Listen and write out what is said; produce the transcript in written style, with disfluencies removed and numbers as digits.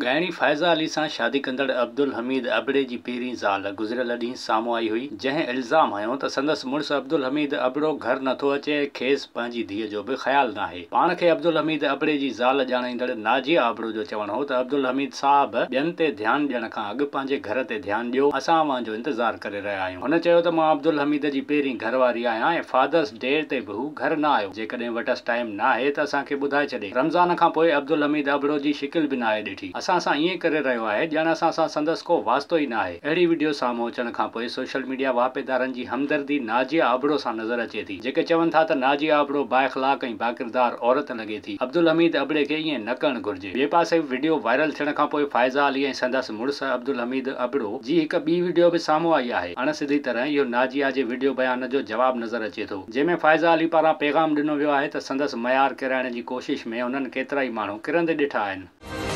ڳائڻي فائزه علي سان شادي ڪندڙ عبدالحميد ابڙي جي پهرين زال گذريل ڏينهن سامهون آئي هئي، جنهن الزام هنيو ته سندس مڙس عبدالحميد ابڙو گهر نٿو اچي ۽ کيس پنهنجي ڌيء جو به خيال ناهي. پاڻ کي عبدالحميد ابڙي جي زال ڄاڻائيندڙ ناجيه ابڙو جو چوڻ هو ته عبدالحميد صاحب ٻين تي ڌيان ڏيڻ کان اڳ پنهنجي گهر تي ڌيان ڏيو، اسان اوهان جو انتظار ڪري رهيا آهيون. هن چيو ته مان عبدالحميد جي پهرين گهر واري آهيان ۽ فادرز ڊي تي به هو گهر نه آيو، جيڪڏهن وٽس ٽائيم ناهي ته اسان کي ٻڌائي ڇڏي. رمضان کان پوء عبدالحميد ابڙو جي شڪل به ناهي ڏٺي. اسان سان ائين ڪري رهيو آهي ڄڻ اسان سان سندس ڪو واسطو ئي ناهي. اهڙي وڊيو سامهون اچڻ کان پوء سوشل ميڊيا واهپيدارن جي همدردي ناجيه ابڙو سان نظر اچي ٿي، جيڪي چون ٿا ته ناجيه ابڙو بااخلاق ۽ باڪردار عورت لڳي ٿي، عبدالحميد ابڙي کي ائين نه ڪرڻ گهرجي. ٻئي پاسي وڊيو وائرل ٿيڻ کان پوء فائزه علي ۽ سندس مڙس عبدالحميد ابڙو جي هڪ ٻي وڊيو به سامهون آئي آهي. اڻ سڌي طرح اهو ناجيه جي وڊيو بيان جو جواب نظر اچي ٿو. جنهن ۾ فائزه علي پاران پيغام ڏنو ويو آهي ته سندس معيار ڪيرائڻ جي ڪوشش ۾ هنن ڪيترائي ماڻهو ڪرندي ڏٺا آهن.